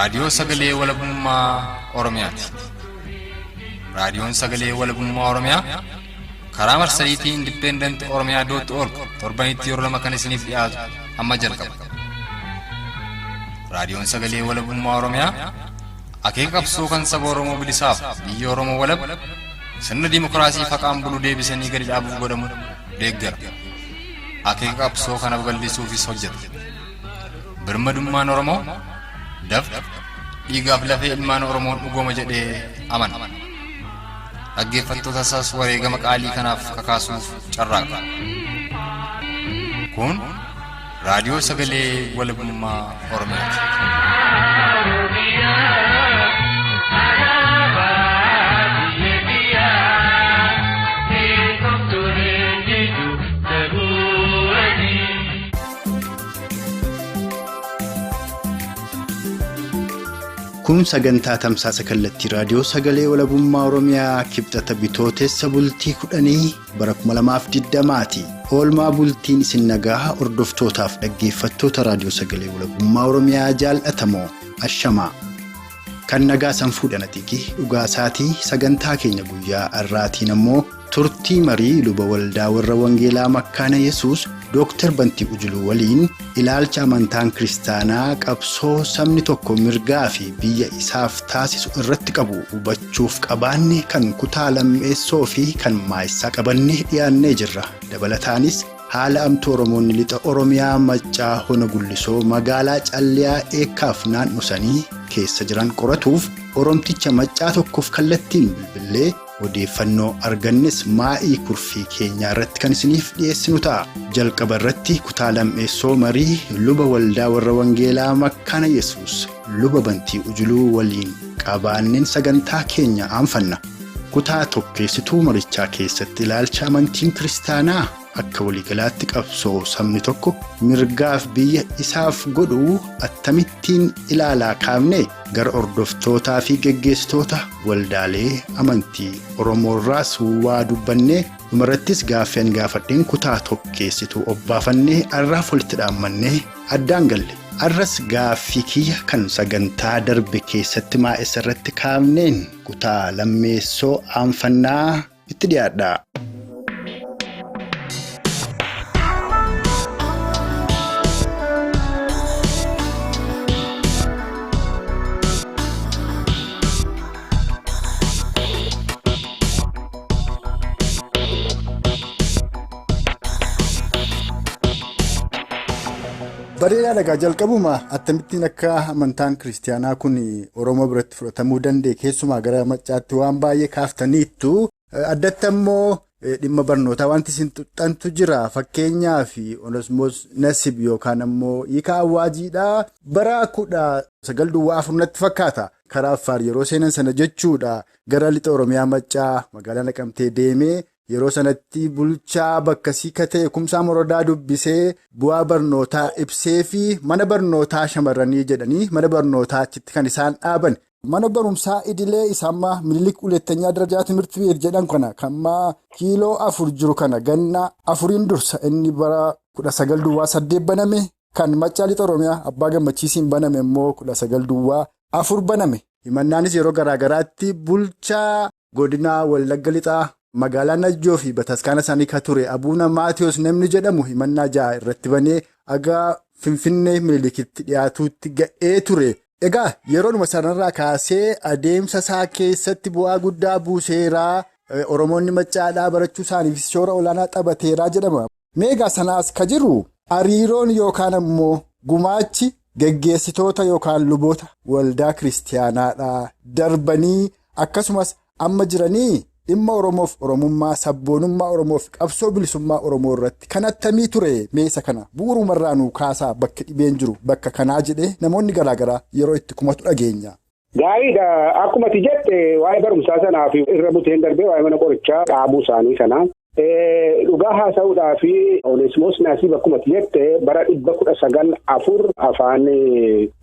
Raadiyoo Sagalee Walabummaa Oromiyaati. Raadiyoon Sagalee Walabummaa Oromiyaa karaa marsariitii Independent Oromiyaa dot org torbanitti yeroo lama kan isiniif dhiyaatu amma jalqaba. Raadiyoon Sagalee Walabummaa Oromiyaa akeeka qabsoo kan saba Oromoo bilisaaf biyya Oromoo walab sirna dimokiraasii faqaan bulu deebisanii gadi dhaabuuf godhamu deeggara. Akeeka qabsoo kana babal'isuufis hojjeta. Birmadummaan Oromoo dafqa dhiigaaf lafee ilmaan Oromoon dhugooma jedhee amana. Dhaggeeffattoota isaas wareegama qaalii kanaaf kakaasuuf carraaqa. Kun Raadiyoo Sagalee Walabummaa Oromiyaati. Kun sagantaa tamsaasa kallattii raadiyoo sagalee walabummaa Oromiyaa kibxata bitootessa bultii 10 bara 2020ti. Oolmaa bultiin isin nagaa hordoftootaaf dhaggeeffattoota raadiyoo sagalee walabummaa Oromiyaa jaallatamoo ashamaa. Kan nagaa san fuudhan atiiki dhugaasaatii sagantaa keenya guyyaa har'aatiin ammoo turtii marii luba waldaa warra wangeelaa makkaana Yesuus Dooktar Bantii Ujuluu waliin ilaalcha amantaan kiristaanaa qabsoo sabni tokko mirgaa fi biyya isaaf taasisu irratti qabu hubachuuf qabaanne kan kutaa lammeessoo fi kan maayessaa qabannee dhiyaannee jirra. Dabalataanis haala amtuu Oromoonni lixa Oromiyaa Maccaa Hona Gullisoo magaalaa Calliyaa Eekkaaf naannoo sanii keessa jiran qoratuuf Oromticha Maccaa tokkoof kallattiin bilbilee odeeffannoo argannes maa'ii kurfii keenyaa irratti kan isiniif dhiyeessinu ta'a. Jalqaba irratti kutaa lammeessoo marii luba waldaa warra wangeelaa Makkaana Yesuus luba Bantii Ujuluu waliin qabaanneen sagantaa keenya aanfanna. Kutaa tokkeessituu marichaa keessatti ilaalcha amantiin kiristaanaa akka waliigalaatti qabsoo sabni tokko mirgaaf biyya isaaf godhu attamittiin ilaalaa kaafne gara hordoftootaa fi geggeessitoota waldaalee amantii Oromoorraas waa dubbannee dhumarrattis gaaffii ani gaafadheen kutaa tokkeessituu obbaafannee har'aaf walitti dhaammannee addaan galle. Har'as gaaffii kiyya kan sagantaa darbe keessatti maa'essa irratti kaafneen kutaa lammeessoo aanfannaa itti dhiyaadha. Bareedaa dhagaa jalqabuma akkamittiin akka amantaan kiristaanaa kun Oromoo biratti fudhatamuu danda'e keessumaa gara maccaatti waan baay'ee kaaftaniittu addatti ammoo dhimma barnootaa wanti isin tuxxantu jira. Fakkeenyaaf Onesmoos Nasib yookaan ammoo hiika awwaajiidha. Bara 1904 natti fakkaata. Karaa Affaar yeroo seenan sana jechuudha. Gara lixa Oromiyaa Maccaa magaalaa Naqamtee deemee yeroo sanatti bulchaa bakka siika ta'e Kumsaa Morodaa dubbisee bu'aa barnootaa ibsee fi mana barnootaa shamarranii jedhanii mana barnootaa achitti kan isaan dhaaban. Mana barumsaa idilee isa ammaa Minilik Ulettanyaa Darajaa Timirti Beet jedhan kana kan ammaa kiiloo 4 jiru kana ganna 4 dursa inni bara 1908 baname kan Maccaa Lixa Oromiyaa Abbaa Gammachiisiin baname immoo 1904 baname. Himannaanis yeroo garaagaraatti bulchaa godina Wallagga Lixaa magaalaa Najjoo fi bataskaana isaanii kan ture Abuuna Maatiyoos namni jedhamu himannaa 6 irratti banee aga Finfinnee Minilikitti dhiyaatuutti ga'ee ture. Egaa yeroodhuma sanarraa kaasee adeemsa isaa keessatti bu'aa guddaa buuseeraa Oromoonni Maccaadhaa barachuu isaaniif shoora olaanaa taphateeraa jedhama. Mee egaa sanaas ka jiru hariiroon yookaan ammoo gumaachi geggeessitoota yookaan luboota waldaa kiristaanaadhaa darbanii akkasumas amma jiranii dhimma Oromoof Oromummaa sabboonummaa Oromoof qabsoo bilisummaa Oromoo irratti kan attamii ture meesa kana bu'uurumarraa nuu kaasaa bakki dhibeen jiru bakka kanaa jedhee namoonni garaagaraa yeroo itti kumatu dhageenya. Gaariidha. Akkuma ati jette waa'ee barumsaa sanaa fi irra buteen darbee waa'ee mana qorichaa dhaabuu isaanii sana. Dhugaa haasa'uudhaa fi Onesmoos Naasiib akkuma ati jette bara 1904 afaan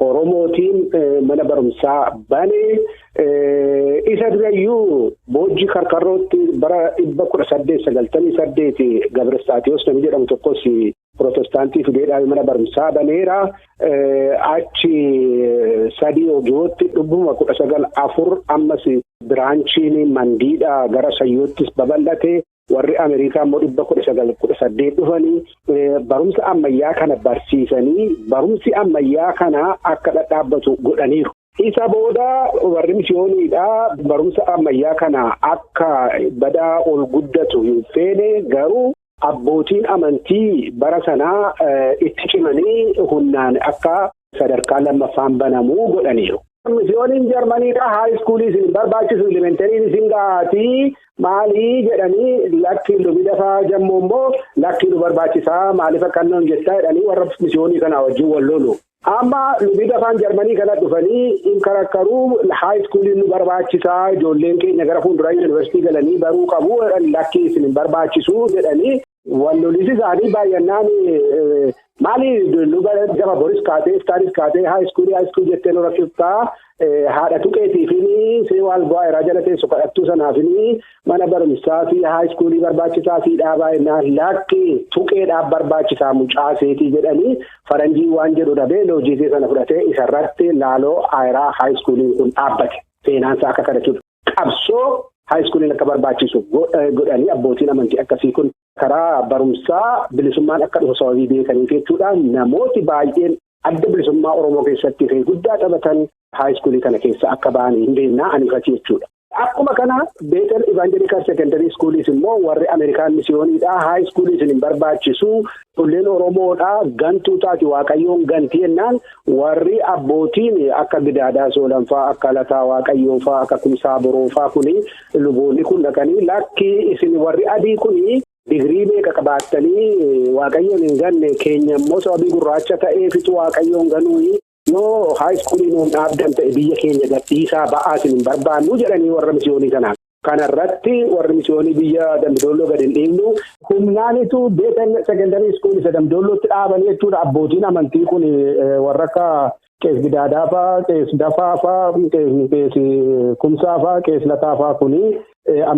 Oromootiin mana barumsaa bane. Isa durayyuu Boojjii Karkarrootti bara 1898 Gabrestaatiyoos namni jedhamu tokkos Protestaantii fideedhaan mana barumsaa baneera. Achi sadii ogiyootti 1904 ammas biraanchiin Mandiidhaa gara Sayyoottis babal'ate. Warri Ameerikaa immoo 1918 dhufanii barumsa ammayyaa kana barsiisanii barumsi ammayyaa kana akka dhadhaabbatu godhaniiru. Isa booda warri misiyooniidhaa barumsa ammayyaa kana akka badaa ol guddatu hin feene garuu abbootiin amantii bara sanaa itti cimanii humnaan akka sadarkaa lammaffaan banamuu godhaniiru. Misiyooniin Jarmaniidhaa haayiskuulii isin barbaachisu elementariin isin ga'aatii maalii jedhanii lakki lubi dafaa jammoo immoo lakki nu barbaachisaa maaliif akka nuun jettaa jedhanii warra misiyoonii kanaa wajjin wal lolu. Amma lubi dafaan Jarmanii kana dhufanii hin karakkaruu haayiskuuliin nu barbaachisaa ijoolleen keenya gara fuulduraa yuunivarsiitii galanii baruu qabu lakki isin hin barbaachisu jedhanii wal lolisi isaanii baay'inaan maali luba gama Boris kaatee iftaanis kaatee haayiskuulii jettee nu rakkiftaa haadha tuqeetiifini see waal bu'aa irraa jala teessu kadhattuu sanaafini mana barumsaa fi haayiskuulii barbaachisaa fi dhaabaa jennaan lakki tuqeedhaaf barbaachisaa mucaaseetii jedhanii faranjii waan jedhu dhabee loojiisee sana fudhatee isarratti laaloo ayiraa haayiskuuliin kun dhaabbate seenaansaa akka kadhatuudha. Qabsoo haayiskuuliin akka barbaachisu godhanii abbootiin amantii akkasii kun karaa barumsaa bilisummaan akka dhufu sababii beekaniif jechuudha. Namooti baay'een adda bilisummaa Oromoo keessatti gahee guddaa taphatan haayiskuulii kana keessa akka ba'an hin beeknaa aniifati jechuudha. Akkuma kana Beetel Evangelical Secondary Schooliis immoo warri Ameerikaan misiyooniidha. Haayiskuulii isin hin barbaachisu. Ijoolleen Oromoodha. Gantuu taati Waaqayyoon gantii jennaan warri abbootiin akka Gidaadaa Soolanfaa, akka Lataa Waaqayyoofaa, akka Kumsaa Boroofaa kuni luboonni kun dhaqanii lakki isin warri adii kuni digirii meeqa qabaattanii Waaqayyoon hin ganne keenya immoo sababii gurraacha ta'eefitu Waaqayyoon ganuuyi yoo haayiskuulii nuun dhaabdan ta'e biyya keenya gadhiisaa ba'aa isin hin barbaannu jedhanii warra misiyoonii sanaan. Kanarratti warri misiyoonii biyya Dambidolloo gadi hin dhiibnu humnaanitu Beetel Secondary School isa Dambidollootti dhaabanii jechuudha. Abbootiin amantii kun warra akka Qees Gidaadaa fa'aa, Qees Dafaa fa'aa, Qees Kumsaa fa'aa, Qees Lataa fa'aa kuni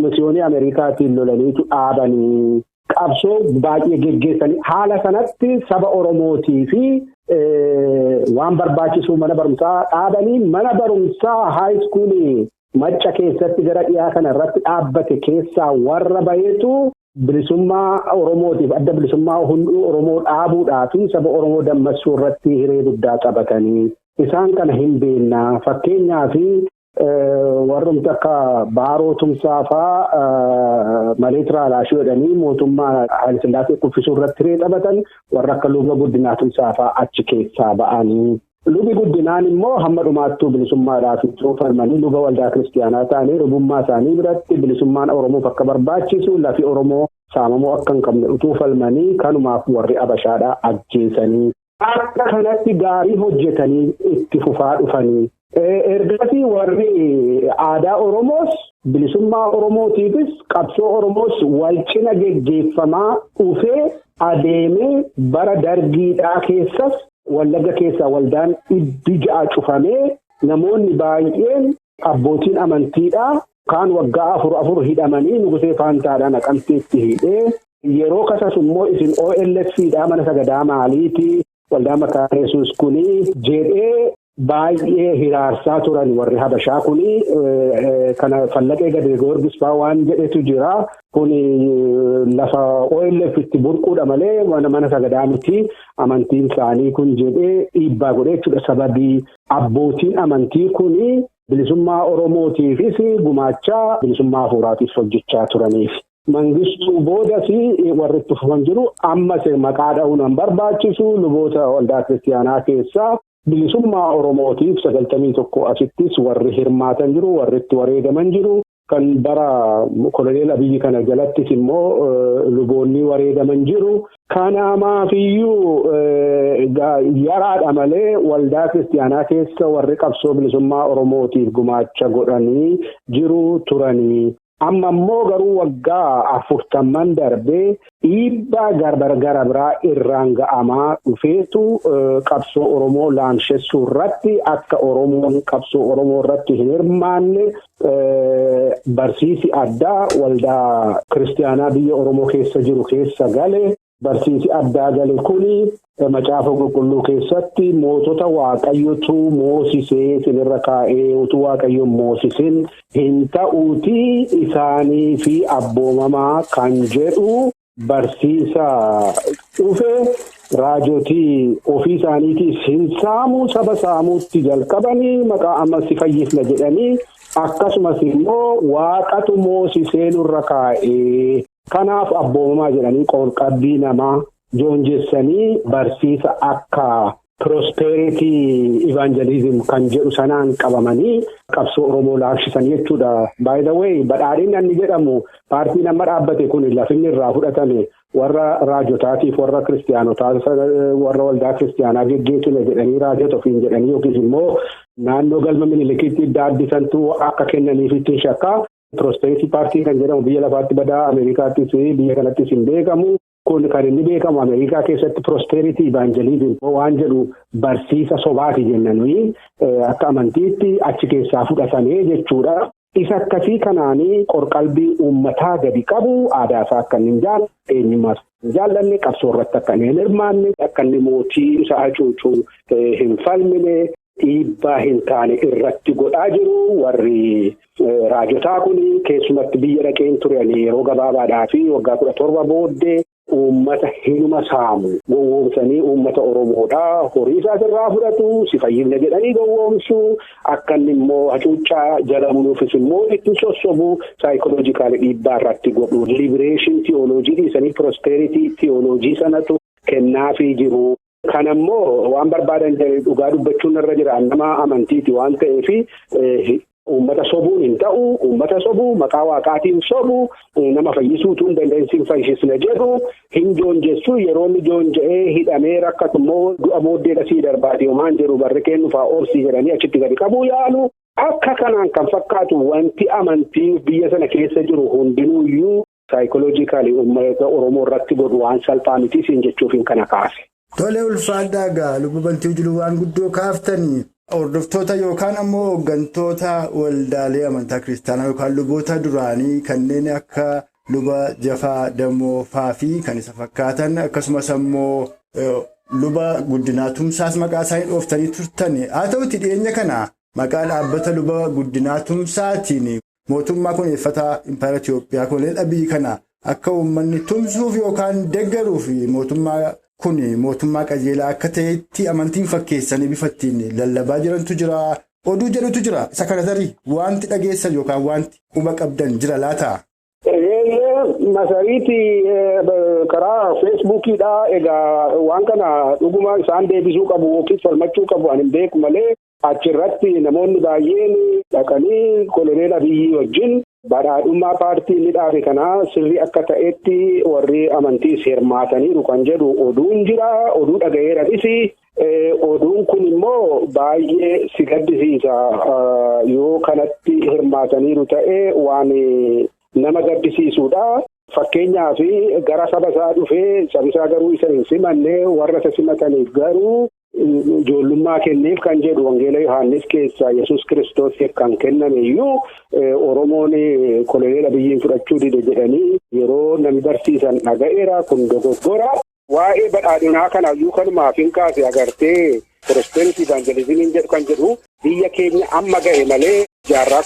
misiyoonii Ameerikaatiin lolaniitu dhaabanii qabsoo baay'ee geggeessanii haala sanatti saba Oromootii fi waan barbaachisu mana barumsaa dhaabanii mana barumsaa haayiskuulii Macca keessatti gara dhiyaa kana irratti dhaabbate keessaa warra baheetu bilisummaa Oromootiif adda bilisummaa hunduu Oromoo dhaabuudhaa fi saba Oromoo dammassuu irratti hiree guddaa taphatanii isaan kana hin beeknaa. Fakkeenyaaf warrumti akka Baaroo Tumsaa fa'aa malee Tiraalaashii jedhanii mootummaa Haayilasillaasee kuffisuu irratti hiree taphatan warra akka Luba Guddinaa Tumsaa fa'aa achi keessaa ba'anii. Lubi Guddinaan immoo hamma dhumaattuu bilisummaadhaaf falmanii luba waldaa kiristiyaanaa ta'anii lubummaa isaanii biratti bilisummaan Oromoof akka barbaachisu lafi Oromoo saamamuu akka hin qabne utuu falmanii kanumaaf warri Abashaadhaa ajjeesanii. Akka kanatti gaarii hojjetanii itti fufaa dhufanii. Ergasii warri aadaa Oromoos bilisummaa Oromootiifis qabsoo Oromoos wal cina geggeeffamaa dhufee adeemee bara dargiidhaa keessas Wallagga keessaa waldaan 600 cufamee namoonni baay'een abbootiin amantiidhaa kaan waggaa 4 hidhamanii Nugusee Faantaadhaan Naqamteetti hidhee yeroo kasas immoo isin OLF'dhaa mana sagadaa maaliitii waldaa Makaana Yesuus kuni jedhee baay'ee hiraarsaa turan warri Habashaa kuni kana Fallaqee Gabee Goorgis fa'aa waan jedhetu jira. Kuni lafa OLF itti burquudha malee mana sagadaa miti amantiin isaanii kun jedhee dhiibbaa godhee jechuudha. Sababii abbootiin amantii kuni bilisummaa Oromootiifis gumaachaa bilisummaa hafuuraatiif hojjechaa turaniif. Mangistuu boodas warri itti fufan jiru ammas maqaa dha'uun hin barbaachisu luboota waldaa kiristiyaanaa keessaa bilisummaa Oromootiif 91 asittis warri hirmaatan jiru warri itti wareegaman jiru. Kan bara koloneel Abiyyi kana jalattis immoo luboonni wareegaman jiru. Kanamaafiyyuu yaraadha malee waldaa kiristiyaanaa keessa warri qabsoo bilisummaa Oromootiif gumaacha godhanii jiru turanii. Amma immoo garuu waggaa 40 darbee dhiibbaa gara biraa irraan ga'amaa dhufeetu qabsoo Oromoo laamshessuu irratti akka Oromoon qabsoo Oromoo irratti hin hirmaanne barsiisi addaa waldaa kiristiyaanaa biyya Oromoo keessa jiru keessa gale. Barsiisi addaa gale kuni macaafa qulqulluu keessatti mootota waaqayyotu moosisee isinirra kaa'ee utuu waaqayyoon moosisin hin ta'uutii isaanii fi abboomamaa kan jedhu barsiisa dhufe raajotii ofii isaaniitiif hin saamuu saba saamuutti jalqabanii maqaa amma si fayyisna jedhanii akkasumas immoo waaqatu moosisee nurra kaa'ee. Kanaaf abboomamaa jedhanii qorqabbii namaa joonjessanii barsiisa akka prosperity evangelism kan jedhu sanaan qabamanii qabsoo Oromoo laafsisan jechuudha. By the way, badhaadhinni inni jedhamu paartiin amma dhaabbate kun lafinni irraa fudhatame warra raajotaatiif warra kiristiyaanotaa warra waldaa kiristiyaanaa geggeessina jedhanii raajota ofiin jedhanii yookiis immoo naannoo galma minilikitti daaddisantu akka kennaniif ittiin shakkaa. Prosperity paartii kan jedhamu biyya lafaatti badaa Ameerikaattis biyya kanattis hin beekamu. Kun kan inni beekamu Ameerikaa keessatti prosperity evangelism waan jedhu barsiisa sobaati jenna nuyi akka amantiitti achi keessaa fudhatamee jechuudha. Isa akkasii kanaanii qorqalbii uummataa gadi qabu aadaa isaa akka inni hin jaallanne eenyummaa hin jaallanne qabsoo irratti akka inni hin hirmaanne akka inni mootii isa hacuucu hin falmine dhiibbaa hin taane irratti godhaa jiru warri raajotaa kun keessumatti biyya dhaqeen turan yeroo gabaabaadhaa fi waggaa 17 booddee uummata hinuma saamu gowwoomsanii uummata Oromoodhaa horii isaas irraa fudhatu si fayyifna jedhanii gowwoomsu akka inni immoo hacuuccaa jala munuufis immoo itti sossobu psychological dhiibbaa irratti godhu liberation theology dhiisanii prosperity theology sanatu kennaafii jiru. Kan ammoo waan barbaadan dhugaa dubbachuun irra jira nama amantiiti waan ta'eef uummata sobuun hin ta'u uummata sobuu maqaa waaqaatiin sobu nama fayyisuutu hin dandeenye fayyisna jedhu hin joonjessu yeroo inni joonja'ee hidhamee rakkatu immoo du'a booddee dhasii darbaati homaan jedhu barri kennuufaa oobsii jedhanii achitti gadi qabuu yaalu. Akka kanaan kan fakkaatu wanti amantii biyya sana keessa jiru hundinuuyyuu psychological uummata Oromoo irratti godhu waan salphaa miti siin jechuuf kana kaase. Tole ulfaadhaa gaa luba Bantii Ujuluu waan guddoo kaaftanii hordoftoota yookaan ammoo hooggantoota waldaalee amantaa kiristaanaa yookaan luboota duraanii kanneen akka luba Jafaa Damoo faa fi kan isa fakkaatan akkasumas ammoo luba Guddinaa Tumsaas maqaa isaanii dhooftanii turtan haa ta'utti dhiyeenya kana maqaa dhaabbata luba Guddinaa Tumsaatiin mootummaa kuneeffataa Impaayera Itiyoophiyaa Koloneel Abiyyi kana akka uummanni tumsuuf yookaan deeggaruuf mootummaa. Kun mootummaa qajeelaa akka ta'etti amantiin fakkeessanii bifa ittiin lallabaa jirantu jira. Oduu jedhutu jira. Isa kana tarii wanti dhageessan yookaan wanti quba qabdan jira laata? Masariitii karaa Feesbuukiidhaa egaa waan kana dhuguma isaan deebisuu qabu yookiin falmachuu qabu ani hin beeku malee achirratti namoonni baay'een dhaqanii Koloneel Abiyyi wajjin badhaadhummaa paartii inni dhaabe kanaa sirrii akka ta'etti warri amantiis hirmaataniiru kan jedhu oduun jira oduu dhaga'eeranis oduun kun immoo baay'ee si gaddisiisa yoo kanatti hirmaataniiru ta'e waan nama gaddisiisudha. Fakkeenyaaf gara saba isaa dhufee sabi isaa garuu isa hin simanne warra isa simataniif garuu ijoollummaa kenneef kan jedhu Wangeela Yohaannis keessaa Yesuus Kiristoosiif kan kenname iyyuu Oromoon Koloneel Abiyyiin fudhachuu dide jedhanii yeroo namni barsiisan dhaga'eera kun dogoggora. Waa'ee badhaadhinaa kanaayyuu kanumaaf hin kaase agartee prosperity evangelism jedhu kan jedhu biyya keenya amma ga'e malee jaarraa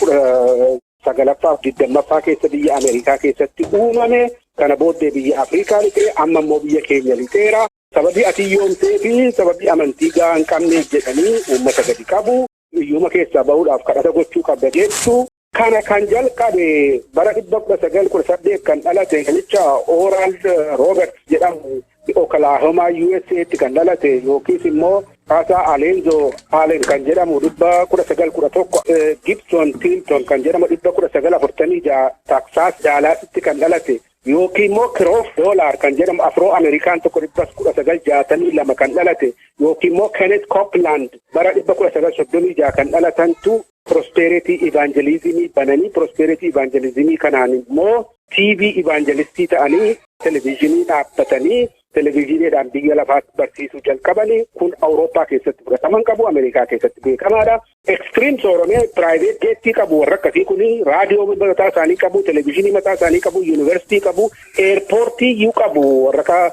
19ffaaf 20ffaa keessa biyya Ameerikaa keessatti uumame kana booddee biyya Afrikaa lixee amma immoo biyya keenya lixeera. Sababii ati yoomtee fi sababii amantii gahaa hin qabneef jedhanii uummata gadi qabu. Hiyyuma keessaa bahuudhaaf kadhata gochuu qabda jechuu. Kana kan jalqabe bara 1918 kan dhalate namicha Oral Roberts jedhamu Oklahoma USA'tti kan dhalate yookiis immoo Kaasaa Alonzo Allen kan jedhamu 1911 Gibson Tilton kan jedhamu 1946 Texas Dallasitti kan dhalate yookiin immoo Creflo Dollar kan jedhamu Afro American tokko 1962 kan dhalate yookiin immoo Kenneth Copeland bara 1936 kan dhalatantu prosperity evangelism bananii prosperity evangelism kanaan immoo TV evangelistii ta'anii televezyiinii dhaabbatanii televezyiiniidhaan biyya lafaatti barsiisuu jalqabanii kun Awurooppaa keessatti fudhataman qabu Ameerikaa keessatti beekamaadha. Extreme sooromee private jettii qabu warra akkasii kun raadiyoo mataa isaanii qabu televezyiinii mataa isaanii qabu yuunivarsiitii qabu airportii iyyuu qabu warra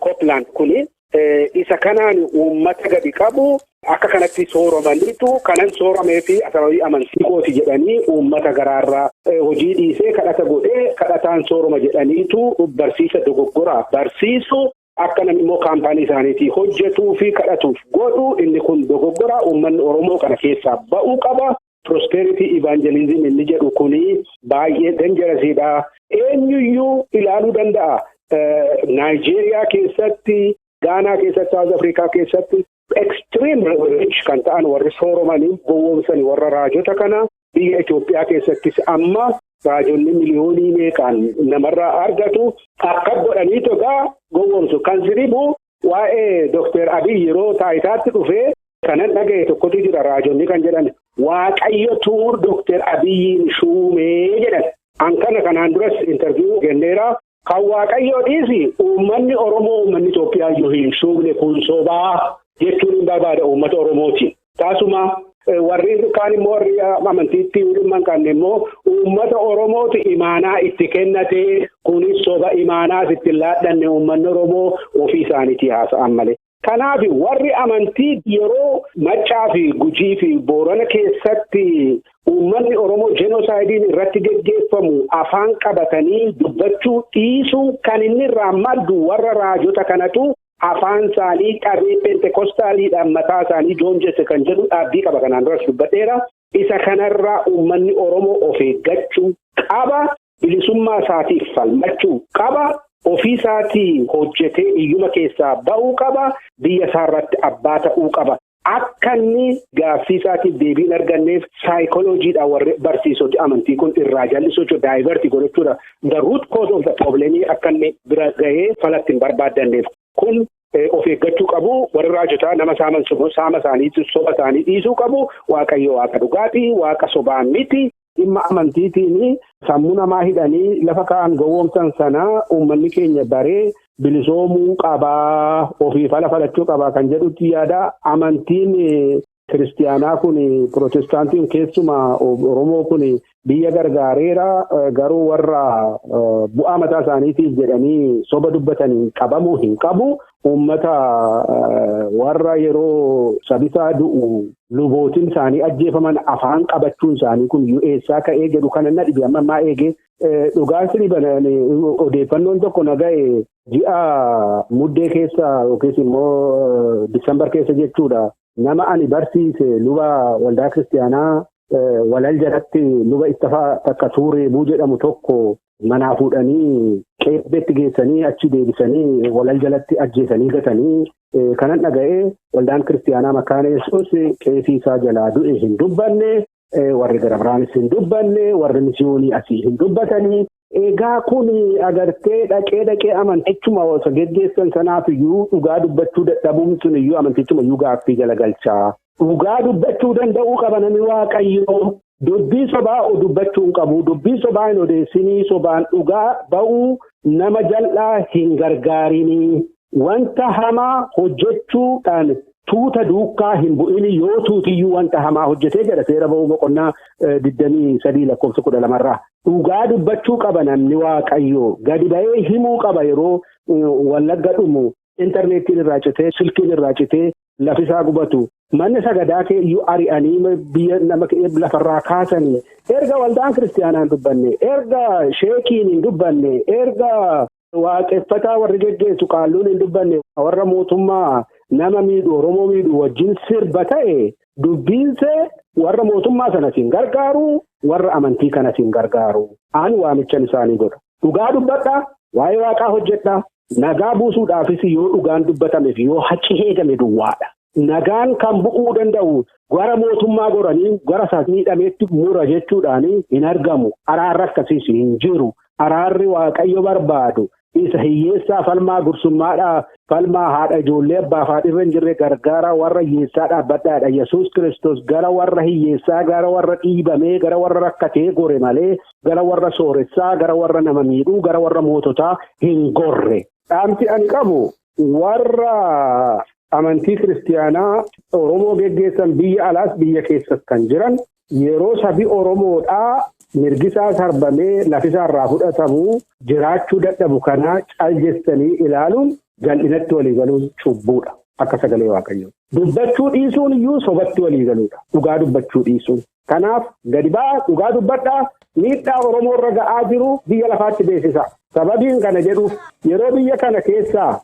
Copeland kuni isa kanaan uummata gadi qabu akka kanatti sooromaniitu kanan sooramee fi sababii amantii kooti jedhanii uummata garaarraa hojii dhiisee kadhata godhee kadhataan sooroma jedhaniitu barsiisa dogoggoraa barsiisu. Akka namni immoo kaampaanii isaaniitii hojjetuu fi kadhatuuf godhu inni kun dogoggoraa uummanni Oromoo kana keessaa ba'uu qaba. Prosperity evangelism inni jedhu kuni baay'ee danjarasiidha. Eenyuyyuu ilaaluu danda'a. Naayijeeriyaa keessatti, Gaanaa keessatti, Saawuz Afrikaa keessatti extreme rich kan ta'an warri sooromanii gowwoomsanii warra raajota kana biyya Itoophiyaa keessattis amma raajonni miliyoonii meeqaan namarraa argatu akka godhaniitu egaa gowwoomsu. Kan siribu waa'ee Dookter Abiy yeroo taayitaatti dhufee kanan dhaga'e tokkotu jira raajonni kan jedhan Waaqayyo tuur Dookter Abiyyiin shuumee jedhan. An kana kanaan duras intarviiyuu kenneera. Kan Waaqayyoo dhiisi uummanni Oromoo uummanni Itoophiyaa iyyuu hin shuumne kun sobaa jechuun hin barbaada uummata Oromooti. Taasuma warri kaan immoo warri amantiitti dhimma hin qabne immoo uummata Oromooti imaanaa itti kennate kunis soba imaanaas itti laadhanne uummanni Oromoo ofii isaaniitii haasa'an malee. Kanaaf warri amantii yeroo Maccaa fi Gujii fi Boorana keessatti uummanni Oromoo jenoosaayidiin irratti geggeeffamu afaan qabatanii dubbachuu dhiisuu kan inni irraa maddu warra raajota kanatu afaan isaanii qabee pentekostaaliidhaan mataa isaanii joonjesse kan jedhu dhaabbii qaba kanaan duras dubbadheera. Isa kanarraa uummanni Oromoo of eeggachuu qaba. Bilisummaa isaatiif falmachuu qaba. Ofii isaatii hojjetee iyyuma keessaa ba'uu qaba. Biyya isaarratti abbaa ta'uu qaba. Akka inni gaaffii isaatiif deebii hin arganneef saayikolojiidhaan warri barsiisoti amantii kun irraa jallisuu jechuudha. Daayivartii godhachuudha. The root cause of the problem akka inni bira gahee falatti hin barbaaddanneef kun of eeggachuu qabu. Warri raajotaa nama saaman saama isaanii soba isaanii dhiisuu qabu. Waaqayyo waaqa dhugaatii waaqa sobaa miti. Dhimma amantiitiin sammuu namaa hidhanii lafa kaa'an gowwoomsan sana uummanni keenya baree bilisoomuu qabaa ofii fala falachuu qabaa kan jedhutti yaada. Amantiin kiristiyaanaa kun pirootestaantiin keessumaa Oromoo kun biyya gargaareera garuu warra bu'aa mataa isaaniitiif jedhanii soba dubbatanii qabamuu hin qabu. Uummata warra yeroo sabisaa du'u lubootiin isaanii ajjeefaman afaan qabachuun isaanii kun eessaa ka'ee jedhu kana na dhibe amma ammaa eegee dhugaan sirban odeeffannoon tokko na ga'e ji'a muddee keessa yookiis immoo Disambar keessa jechuudha. Nama ani barsiise luba waldaa kiristiyaanaa walal jalatti luba Ittafaa takka Tuureebuu jedhamu tokko manaa fuudhanii qeebbeetti geessanii achi deebisanii walal jalatti ajjeesanii gatanii kanan dhaga'ee waldaan kiristiyaanaa Makaana Yesuus qeesii isaa jalaa du'e hin dubbanne warri gara biraanis hin dubbanne warri misiyoonii asii hin dubbatanii. Egaa kun agartee dhaqee dhaqee amantichuma osoo geggeessan sanaaf iyyuu dhugaa dubbachuu dadhabuun sun iyyuu amantichuma iyyuu gaaffii jala galchaa. Dhugaa dubbachuu danda'uu qaba namni Waaqayyoo. Dubbii sobaa dubbachuu hin qabu. Dubbii sobaa hin odeessinii. Sobaan dhugaa ba'uu nama jal'aa hin gargaarinii. Wanta hamaa hojjechuudhaan tuuta duukaa hin bu'in yoo tuutiyyuu wanta hamaa hojjetee jedha seera ba'uu boqonnaa 23 lakkoofsa 12 irraa. Dhugaa dubbachuu qaba namni Waaqayyoo. Gadi ba'ee himuu qaba yeroo wallagga dhumu intarneetiin irraa citee silkiin irraa citee lafisaa gubatu. Manni sagadaa kee iyyuu ari'anii biyya nama lafarraa kaasanii erga waldaan kiristiyaanaa hin dubbanne erga sheekiin hin dubbanne erga waaqeffataa warri geggeessu qaalluun hin dubbanne warra mootummaa nama miidhu Oromoo miidhu wajjin sirba ta'e dubbiinse warra mootummaa sanas hin gargaaru warra amantii kanas hin gargaaru. Ani waamichan isaanii godha. Dhugaa dubbadha, waa'ee waaqaa hojjedha. Nagaa buusuudhaafis yoo dhugaan dubbatameef yoo haqi eegame duwwaadha. Nagaan kan bu'uu danda'u gara mootummaa goranii gara isaa miidhameetti mura jechuudhaan hin argamu. Araarri akkasiis hin jiru. Araarri Waaqayyo barbaadu isa hiyyeessaa falmaa gursummaadhaa falmaa haadha ijoollee abbaa fi haadha irra hin jirre gargaara warra hiyyeessaa dhaabbadhaadha. Yesuus Kiristoos gara warra hiyyeessaa gara warra dhiibamee gara warra rakkatee gore malee gara warra sooressaa gara warra nama miidhuu gara warra moototaa hin gorre. Dhaamsi ani qabu warra amantii kiristiyaanaa Oromoo geggeessan biyya alaas biyya keessas kan jiran yeroo sabi Oromoodhaa mirgisaa sarbamee lafisaa irraa fudhatamu jiraachuu dadhabu kana caljessanii ilaaluun Jal'inatti walii galuun cubbuudha. Akka sagalee Waaqayyoo. Dubbachuu dhiisuun iyyuu sobatti walii galuudha. Dhugaa dubbachuu dhiisuun. Kanaaf gadi ba'aa dhugaa dubbadhaa miidhaa Oromoo irra ga'aa jiru biyya lafaatti beeksisa. Sababiin kana jedhuuf yeroo biyya kana keessaa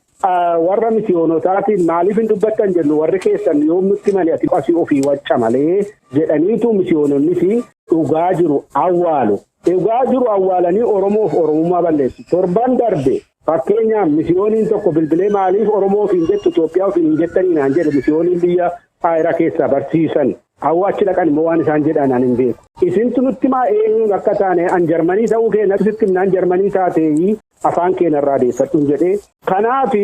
warra misiyoonotaatiin maaliif hin dubbattan jennu warri keessan yoom nutti malee asii ofii wacca malee jedhaniitu misiyoononnis dhugaa jiru awwaalu. Dhugaa jiru awwaalanii Oromoof Oromummaa balleessu. Torban darbe fakkeenyaaf misiyooniin tokko bilbilee maaliif Oromoo ofiin jettu Itoophiyaa ofiin hin jettanii naan jedhe misiyooniin biyya Faayiraa keessaa barsiisan. Hawwa achi dhaqan immoo waan isaan jedhan ani hin beeku. Isintu nutti maa eenyuun akka taane an Jarmanii ta'uu keenya sitti himnaan Jarmanii taateeyi afaan keenya irraa deeffadhuun jedhee. Kanaaf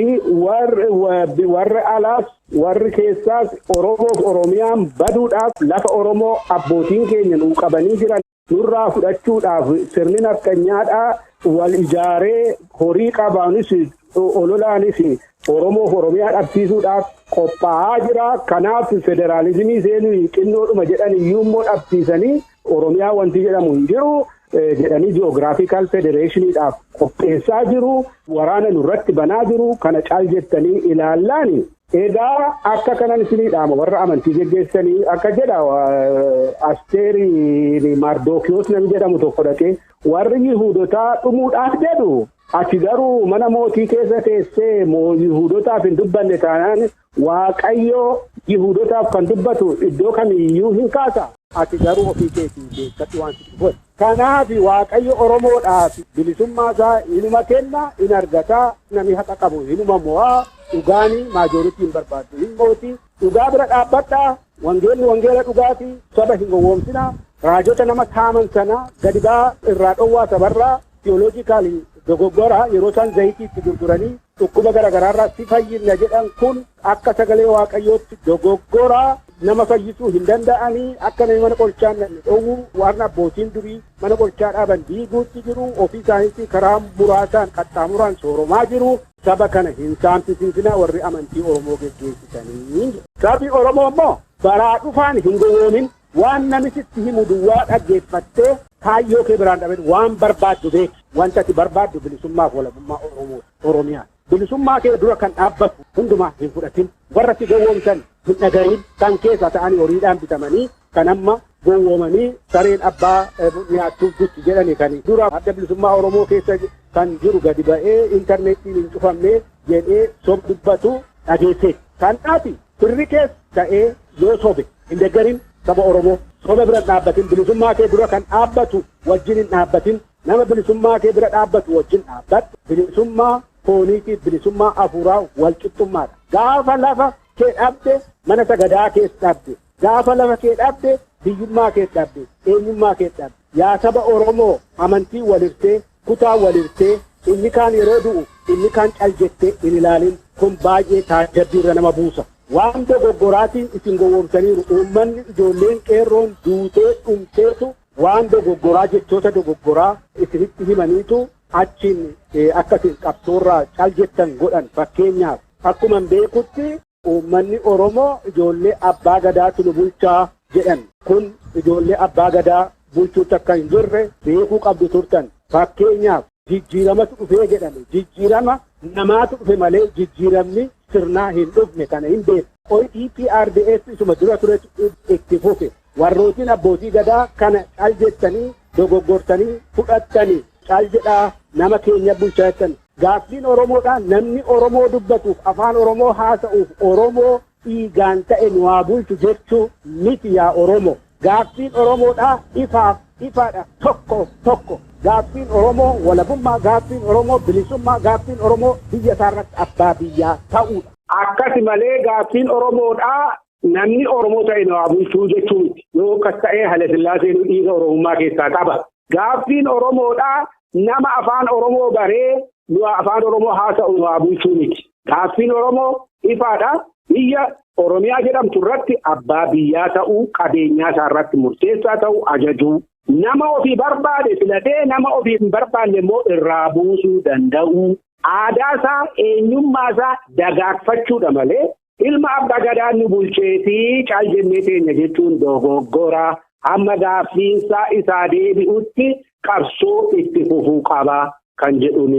warri alaas warri keessaas Oromoof Oromiyaan baduudhaaf lafa Oromoo abbootiin keenya nuu qabanii jiran nurraa fudhachuudhaaf sirni nafxanyaadhaa wal ijaaree horii qabaanis ololaanis Oromoof Oromiyaa dhabsiisuudhaaf qophaa'aa jira. Kanaaf federaalizimii seenuu xinnoodhuma jedhan iyyuu immoo dhabsiisanii Oromiyaa wanti jedhamu hin jiru jedhanii ji'oogiraafikal federeeshiniidhaaf qopheessaa jiru. Waraana nurratti banaa jiru. Kana caal jettanii ilaallaani. Egaa akka kanan isinii dhaama warra amantii geggeessanii akka jedha Asteeri Maardookiyoos namni jedhamu tokko dhaqee warri Yihuudotaa dhumuudhaaf jedhu. Ati garuu mana mootii keessa teessee Yihuudotaaf hin dubbanne taanaan Waaqayyo Yihuudotaaf kan dubbatu iddoo kamiyyuu hin kaasa. Ati garuu ofii keetii beekkadhu waan sitti godhe. Kanaaf Waaqayyo Oromoodhaaf bilisummaa isaa inuma kenna, in argata, namni haqa qabu inuma mo'aa, dhugaanii maajooritii hin barbaaddu hin mooti. Dhugaa bira dhaabbadhaa, wangeelli wangeela dhugaatii, saba hin gowwoomsinaa, raajota nama saaman sana gadi ba'aa irraa dhowwaa sabarraa tiyooloojikaali dogoggora yeroo isaan zayitii itti gurguranii dhukkuba garaagaraarraa si fayyina jedhan kun akka sagalee Waaqayyootti dogoggora nama fayyisuu hin danda'anii akka namni mana qorichaa hin dhowwu waan abbootiin durii mana qorichaa dhaaban diiguutti jiru ofii isaaniitti karaa muraasaan qaxxaamuraan sooromaa jiru saba kana hin saamsisiisinaa warri amantii Oromoo geggeessitanii. Sabi Oromoo immoo baraa dhufaan hin gowwoomin waan namisitti himu duwwaa dhaggeeffattee kaayyoo kee biraan dhaben waan barbaaddu beeki. Wanta ati barbaaddu bilisummaaf walabummaa Oromoo Oromiyaa. Bilisummaa kee dura kan dhaabbatu hundumaa hin fudhatin. Warra si gowwoomsan hin dhagahin kan keessa ta'anii horiidhaan bitamanii kan amma gowwoomanii sareen abbaa nyaachuuf gutti jedhani kan dura adda bilisummaa Oromoo keessa kan jiru gadi ba'ee intarneetiin hin cufamne jedhee sob dubbatu dhageesse. Kanaaf firri keessa ta'ee yoo sobe hin deeggarin saba Oromoo soba bira dhaabbatin bilisummaa kee dura kan dhaabbatu wajjin hin dhaabbatin nama bilisummaa kee bira dhaabbatu wajjin dhaabbadhu. Bilisummaa fooniitii bilisummaa afuuraa wal qixxummaadha. Gaafa lafa kee dhabde mana sagadaa keessa dhabde. Gaafa lafa kee dhabde biyyummaa kee dhabde. Eenyummaa kee dhabde. Yaa saba Oromoo amantii walirtee kutaa walirtee inni kaan yeroo du'u inni kaan cal jettee hin ilaalin kun baay'ee taajjabbiirra nama buusa. Waan dogoggoraatiin isin gowwoomsaniiru uummanni ijoolleen qeerroon duutee dhumteetu waan dogoggoraa jechoota dogoggoraa isinitti himaniitu achiin akkasin qabsoorraa cal jettan godhan. Fakkeenyaaf akkuma beekutti uummanni Oromoo ijoollee abbaa gadaatu nu bulchaa jedhan kun ijoollee abbaa gadaa bulchuutti akka hin jirre beekuu qabdu turtan. Fakkeenyaaf jijjiiramatu dhufee jedhame jijjiirama namaatu dhufe malee jijjiiramni sirnaa hin dhufne kana hin beeku. EPRDF isuma dura ture itti fufe. Warrootiin abbootii gadaa kana cal jettanii dogoggortanii fudhattanii cal jedhaa nama keenya bulchaa jettan. Gaaffiin Oromoodhaa namni Oromoo dubbatuuf afaan Oromoo haasa'uuf Oromoo dhiigaan ta'e nu haa bulchu jechuu miti yaa Oromoo. Gaaffiin Oromoodhaa ifaaf ifaadha tokko tokko. Gaaffiin Oromoo walabummaa, gaaffiin Oromoo bilisummaa, gaaffiin Oromoo biyya isaarratti abbaa biyyaa ta'uudha. Akkasi malee gaaffiin Oromoodhaa namni Oromoo ta'e nu haa bulchuu jechuu miti. Yoo akkas ta'ee Haile Sillaaseen dhiiga Oromummaa keessaa qaba. Gaaffiin Oromoodhaa nama afaan Oromoo baree nu afaan Oromoo haasa'u nu haa bulchuu miti. Gaaffiin Oromoo ifaadha. Biyya Oromiyaa jedhamtu irratti abbaa biyyaa ta'uu, qabeenyaa isaa irratti murteessaa ta'uu, ajajuu. Nama ofii barbaade filatee nama ofii hin barbaanne immoo irraa buusuu danda'u. Aadaa isaa, eenyummaa isaa dagaagfachuudha malee ilma abbaa gadaa nu bulcheetii cal jennee teenya jechuun dogoggora. Hamma gaaffiinsaa isaa deebi'utti qabsoo itti fufuu qaba kan jedhuun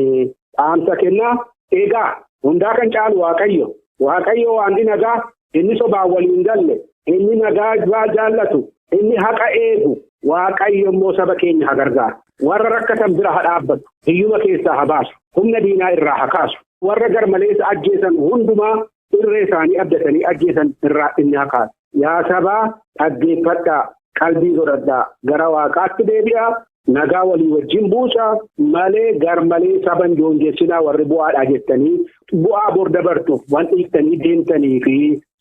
dhaamsa kennaa. Egaa Hundaa kan caalu Waaqayyo. Waaqayyo waanti nagaa inni sobaan waliin galle, inni nagaa jaallatu, inni haqa eegu, Waaqayyo immoo saba keenya haa gargaaru. Warra rakkatan bira haa dhaabbatu. Hiyyuma keessaa haa baasu. Humna diinaa irraa haa kaasu. Warra garmaleessa ajjeesan hundumaa irree isaanii abdatanii ajjeesan irraa inni haa kaasu. Yaa sabaa dhaggeeffadhaa, qalbii godhadhaa, gara waaqaatti deebi'aa, nagaa walii wajjin buusaa malee garmalee saban joonjessinaa warri bu'aadhaa jettanii bu'aa bor dabartuuf waan dhiiftanii deemtanii fi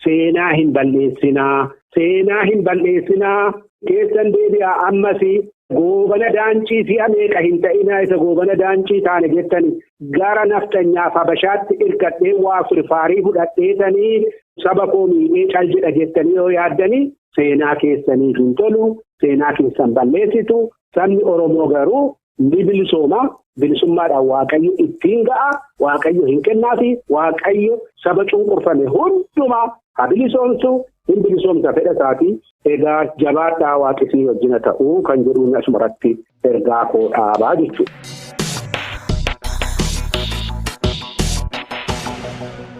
seenaa hin balleessinaa. Seenaa hin balleessinaa. Keessan deebi'aa ammas goobana daancii si'a meeqa hin ta'inaa isa goobana daancii taane jettanii gara naftanyaaf habashaatti irkadhee waa firfaarii fudhadheetanii saba koo miidhee cal jedha jettanii yoo yaaddanii seenaa keessaniif hin tolu, seenaa keessan balleessitu. Sabni Oromoo garuu ni bilisooma. Bilisummaadhaan Waaqayyo ittiin ga'a. Waaqayyo hin kennaafi. Waaqayyo saba cunqurfame hundumaa haa bilisoomsu. Hin bilisoomsa fedha isaatii. Egaa jabaadhaa waaqisii wajjina ta'uu kan jedhuun asumarratti ergaa koo dhaabaa jechuudha.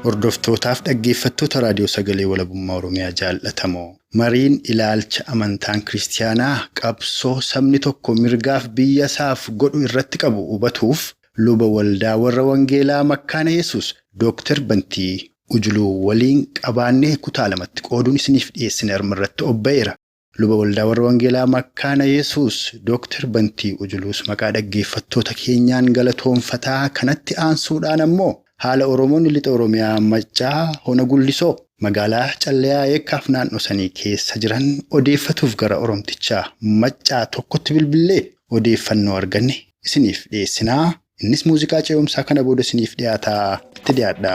Hordoftootaaf dhaggeeffattoota raadiyoo sagalee walabummaa Oromiyaa jaallatamoo mariin ilaalcha amantaan kiristiyaanaa qabsoo sabni tokko mirgaaf biyya isaaf godhu irratti qabu hubatuuf luba waldaa warra Wangeelaa Makkaana Yesuus Dooktar Bantii Ujuluu waliin qabaannee kutaa lamatti qooduun isiniif dhiyeessine irratti obba'eera. Luba waldaa warra Wangeelaa Makkaana Yesuus Dooktar Bantii Ujuluus maqaa dhaggeeffattoota keenyaan galatoonfataa kanatti aansuudhaan ammoo haala Oromoonni lixa Oromiyaa Maccaa Hona Gullisoo magaalaa Calleyaa Eekkaaf naannoo sanii keessa jiran odeeffatuuf gara Oromtichaa Maccaa tokkotti bilbilee odeeffannoo arganne isiniif dhiyeessinaa. Innis muuziqaa ce'umsaa kana booda isiniif dhiyaataa itti dhiyaadha.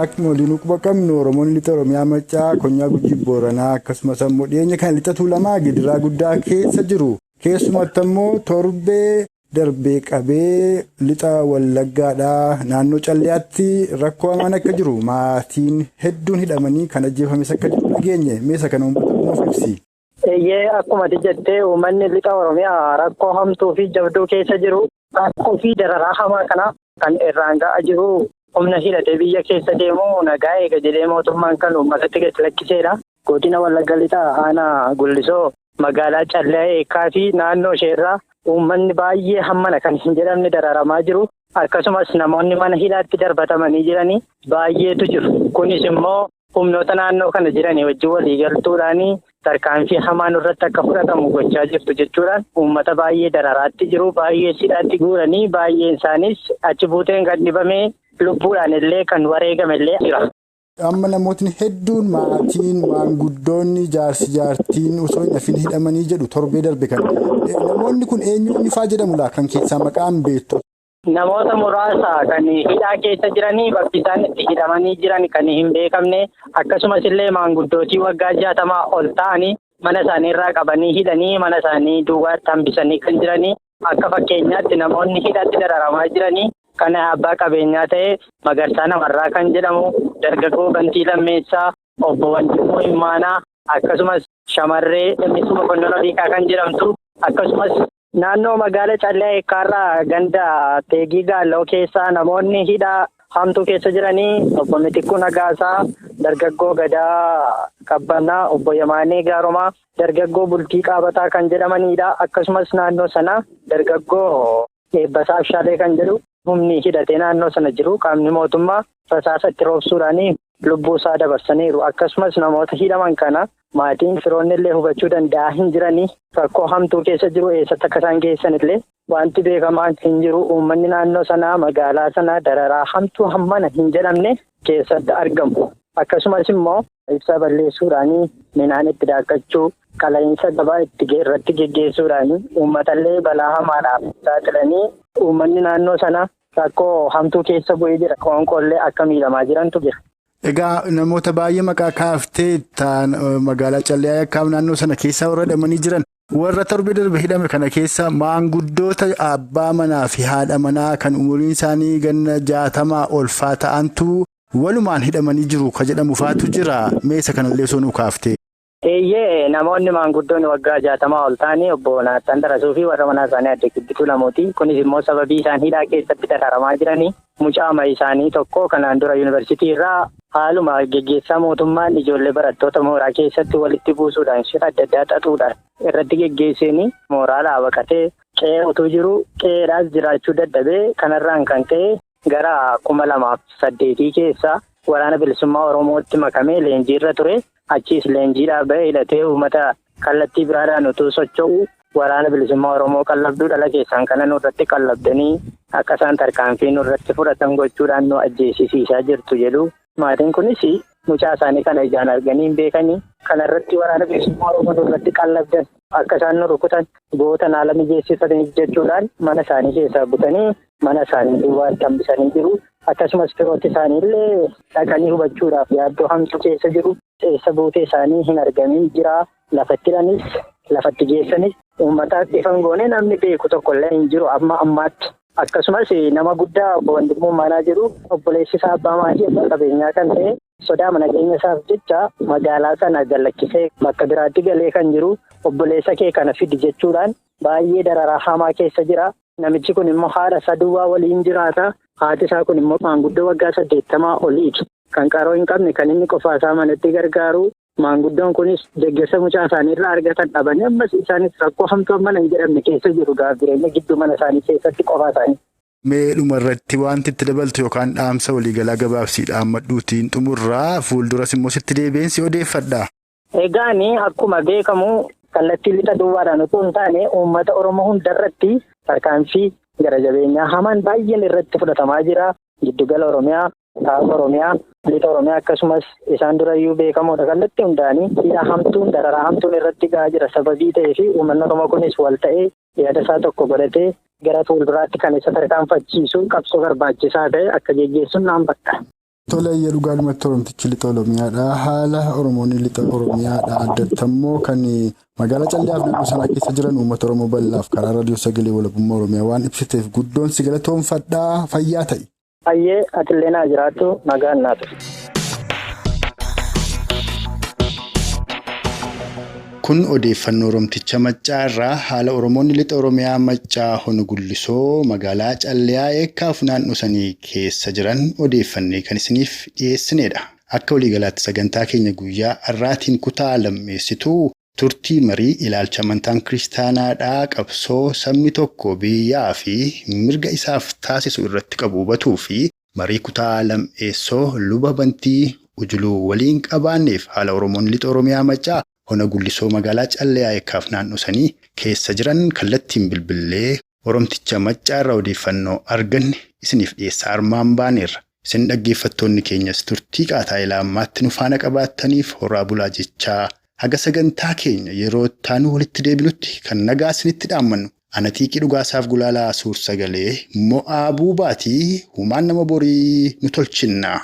Akkuma waliin quba qabnu Oromoonni lixa Oromiyaa Maccaa Konyaa Gujii Booranaa akkasumas ammoo dhiyeenya kana lixa Tuulamaa gidiraa guddaa keessa jiru. Keessumatti ammoo torbee darbee qabee lixa Wallaggaadhaa naannoo Calleyaatti rakkoo hamaan akka jiru maatiin hedduun hidhamanii kan ajjeefames akka jiru dhageenye meeshaa kana uummata nuuf ibsi. Eeyyee akkuma ati jettee uummanni lixa Oromiyaa rakkoo hamtuu fi jabduu keessa jiru rakkoo fi dararaa hamaa kana kan irraan ga'aa jiru humna hidhatee biyya keessa deemu nagaa eega jedhee mootummaan kan uummatatti gadi lakkiseedha. Godina Wallagga lixaa aanaa Gullisoo magaalaa Calleyaa Eekkaa fi naannoo isheerraa uummanni baay'ee hammana kan hin jedhamne dararamaa jiru. Akkasumas namoonni mana hidhaatti darbatamanii jiranii baay'eetu jiru. Kunis immoo humnoota naannoo kana jiranii wajjin walii galtuudhaan tarkaanfii hamaan irratti akka fudhatamu gochaa jirtu jechuudhaan uummata baay'ee dararaatti jiru. Baay'ee hidhaatti guuranii baay'een isaanis achi buuteen kan dhibame lubbuudhaan illee kan wareegame illee jira. Amma namootni hedduun maatiin maanguddoonni jaarsi jaartiin osoo hin hafin hidhamanii jedhu torbee darbe kan. Namoonni kun eenyuun ifaa jedhamu laa kan keessaa maqaan beektu? Namoota muraasa kan hidhaa keessa jiranii bakki isaan itti hidhamanii jiran kan hin beekamne akkasumas illee maanguddootii waggaa 60 ol ta'anii mana isaanii irraa qabanii hidhanii mana isaanii duwwaatti hambisanii kan jiranii akka fakkeenyaatti namoonni hidhaatti dararamaa jiranii. Kana abbaa qabeenyaa ta'e Magarsaa Namarraa kan jedhamu dargaggoo Bantii Lammeessaa obbo Wandimmuu Himmaanaa akkasumas shamarree Misuma Konnona Biiqaa kan jedhamtu akkasumas naannoo magaalaa Calleyaa Eekkaarraa ganda Teegii Gaalloo keessaa namoonni hidhaa hamtuu keessa jiranii obbo Mitikkuu Nagaasaa dargaggoo Gadaa Qabbanaa obbo Yamaanee Gaaromaa dargaggoo Bultii Qaabataa kan jedhamanidha. Akkasumas naannoo sana dargaggoo Eebbasaa Abshaalee kan jedhu humni hidhatee naannoo sana jiru qaamni mootummaa rasaasa itti roobsuudhaan lubbuu isaa dabarsaniiru. Akkasumas namoota hidhaman kana maatiin firoonni illee hubachuu danda'aa hin jiranii rakkoo hamtuu keessa jiru eessatti akka isaan geessan illee wanti beekamaan hin jiru. Uummanni naannoo sanaa magaalaa sanaa dararaa hamtuu hammana hin jedhamne keessatti argamu. Akkasumas immoo ibsaa balleessuudhaan midhaan itti daakkachuu qala'iinsa gabaa irratti geggeessuudhaan uummatallee balaa hamaadhaaf saaxilanii uummanni naannoo sana rakkoo hamtuu keessa bu'ee jira. Qoonqoollee akka miidhamaa jirantu jira. Egaa namoota baay'ee maqaa kaaftee ta'an magaalaa Calleyaa Eekkaaf naannoo sana keessaa warra hidhamanii jiran warra torbee darbe hidhame kana keessa maanguddoota abbaa manaa fi haadha manaa kan umuriin isaanii ganna 60 olfaa ta'antu walumaan hidhamanii jiru ka jedhamu faatu jira. Meeshaa kanallee osoo nu kaaftee. Eeyyee, namoonni maanguddoon waggaa 60 ol ta'anii obbo Naattan Darasuu fi warra manaa isaanii adde Giddituu Lamooti. Kunis immoo sababii isaan hidhaa keessatti dararamaa jiranii mucaama isaanii tokko kanaan dura yuunivarsiitii irraa haaluma geggeessaa mootummaan ijoollee barattoota mooraa keessatti walitti buusuudhaan shira adda addaa xaxuudhaan irratti geggeessanii mooraadhaa baqatee qe'ee utuu jiru qe'eedhaas jiraachuu dadhabee kanarraan kan ka'e gara 2008 keessa waraana bilisummaa Oromootti makamee leenjiirra ture. Achiis leenjiidhaa bahee hidhatee uummata kallattii biraadhaan utuu socho'u waraana bilisummaa Oromoo qallabduu dhala keessaan kana nurratti qallabdanii akka isaan tarkaanfii nurratti fudhatan gochuudhaan nu ajjeesisiisaa jirtu jedhu. Maatiin kunis mucaa isaanii kana ijaan arganii hin beekanii kanarratti waraana bilisummaa Oromoo nurratti qallabdan akka isaan nu rukutan goota haala mijeessifatanii jechuudhaan mana isaanii keessaa butanii mana isaanii duwwaatti hambisanii jiru. Akkasumas firoota isaanii illee dhaqanii hubachuudhaaf yaaddoo hamtuu keessa jiru. Eessa buutee isaanii hin argamin jira. Lafatti hidhanis, lafatti geessanis uummataaf ifan goone namni beeku tokko illee hin jiru amma ammaatti. Akkasumas nama guddaa obbo Wandimmoo Maanaa jedhu obboleessi isaa abbaa maatii abbaa qabeenyaa kan ta'e sodaa mana keenya isaaf jecha magaalaa sana gallakkisee bakka biraatti galee kan jiru obboleessa kee kana fidi jechuudhaan baay'ee dararaa hamaa keessa jira. Namichi kun immoo haadha isaa duwwaa waliin jiraata. Haati isaa kun immoo maanguddoo waggaa 80 oliiti. Kan qaroo hin qabne kan inni qofaa isaa manatti gargaaru. Maanguddoon kunis deeggarsa mucaa isaanii irraa argatan dhabanii ammas isaanis rakkoo hamtuu mana hin jedhamne keessa jiru gaaf jireenya gidduu mana isaanii keessatti qofaa isaanii. Mee dhuma irratti wanti itti dabaltu yookaan dhaamsa waliigalaa gabaabsii dhaammadhuutiin xumurraa fuulduras immoo sitti deebiinsi odeeffadha. Egaan akkuma beekamu kallattii lixa duwwaadhaan otoo hin taane uummata Oromoo hundarratti tarkaanfii gara jabeenyaa hamaan baay'een irratti fudhatamaa jira. Giddugala Oromiyaa, Kaaba Oromiyaa, Lixa Oromiyaa akkasumas isaan durayyuu beekamoodha. Kallattii hundaanii hidhaa hamtuun dararaa hamtuun irratti gahaa jira. Sababii ta'ee fi uummanni Oromoo kunis wal ta'ee yaada isaa tokko godhatee gara fuulduraatti kan isa tarkaanfachiisu qabsoo barbaachisaa ta'e akka geggeessuun naan bakka. Tole dhugaadhumatti Oromtichi lixa Oromiyaadha. Haala Oromoonni lixa Oromiyaadha. Addatti immoo kan magaalaa Calliyaaf naannoo sanaa keessa jiran uummata Oromoo bal'aaf karaa raadiyoo sagalee walabummaa Oromiyaa waan ibsiteef guddoon si galatoomfadhaa fayyaa ta'i. Fayyee atillee naa jiraattu nagaan naa ture. Kun odeeffannoo Oromticha Maccaa irraa haala Oromoonni lixa Oromiyaa Maccaa Hona Gullisoo magaalaa Calliyaa Eekkaaf naannoo sanii keessa jiran odeeffannee kan isiniif dhiyeessinedha. Akka waliigalaatti sagantaa keenya guyyaa har'aatiin kutaa lammeessituu turtii marii ilaalcha amantaan kiristaanaadhaa qabsoo sabni tokko biyyaa fi mirga isaaf taasisu irratti qabu hubatuu fi marii kutaa lammeessoo luba bantii ujuluu waliin qabaanneef haala Oromoonni lixa Oromiyaa Maccaa Hona Gullisoo magaalaa Calliyaa Eekkaaf naannoo sanii keessa jiran kallattiin bilbilee Oromticha Maccaa irraa odeeffannoo arganne isiniif dhiyeessaa armaan baaneerra. Isin dhaggeeffattoonni keenyas turtii qaataa ilaa ammaatti nu faana qabaattaniif horaa bulaa jechaa haga sagantaa keenya yeroo ittaanu walitti deebinutti kan nagaa isinitti dhaammannu. Ana Xiiqii Dhugaasaaf Gulaalaa Suur-Sagalee Mo'aa Buubaatii humaan nama borii nu tolchinna.